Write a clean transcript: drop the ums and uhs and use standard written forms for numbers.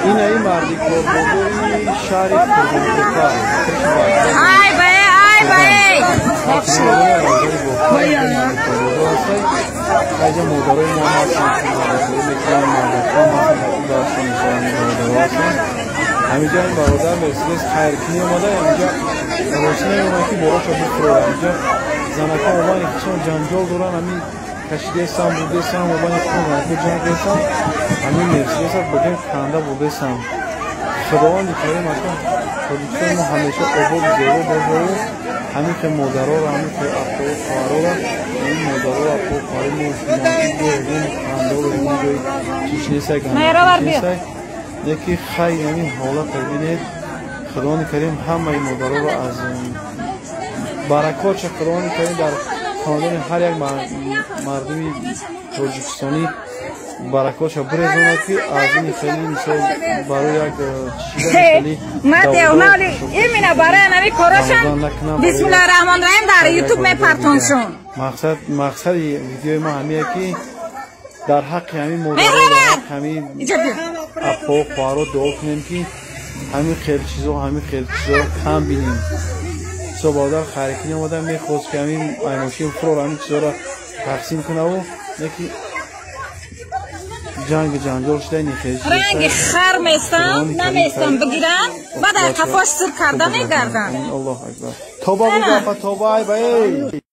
Ин ай марди корбозори шаҳри Қурғонтеппа. Ай бае, ай бае. Айҷа модарои мо ҳастанд, мардакорӣ мекунанд, мардакҳо ҳастанд, даршон модаро ҳастанд. Ҳаминҷа ин бародар Мерседес хайркунӣ омада, ҳаминҷа росӣ намеомад, ки бороша бифурорад. Ҳаминҷа занако омани худшон ҷанҷол доранд, ҳамин кашидесам, бурдесам, омани худшон занако ҷанг десам, ҳамин Мерседеса бигем канда бурдесам. Худованди карим ака Тоҷикистони мо ҳамеша ободу зебо бошаду ҳамин ки модароро, ҳамин ки апо хоҳароро, ҳамин модароро, апо хоҳари мо ягон кандолу ягон ҷои чиш несай, несай. Яки хай ҳамин ҳолата бинед. Худованди карим ҳамаи модароро аз баракотша, Худованди карим дар хонадони ҳар як мардуми тоҷикистонӣ баракотша бирезонад, ки аз ин хеле мисол барои як Именно барои нави корошан бисмиллоҳи раҳмони раҳим дар Ютуб мепартоншон. Мақсади видеои мо ҳамие, ки дар ҳаққи ҳамин модаро, дар ҳаққи ҳамин апо хоҳаро дуо кунем, ки ҳамин хел чизо, ҳамин хел чизо кам бинем. Со бародар хайркунӣ омада, мехост, ки ҳамин мошин фурор, ҳамин чизоро тақсим кунаву яки ҷанги ҷанҷол шуда. Ранги хар местам, наместам бигирам, баъд ай қафош сир карда мегардам. Аллоҳу акбар, тоба бугапа, тоба, ай ба эй.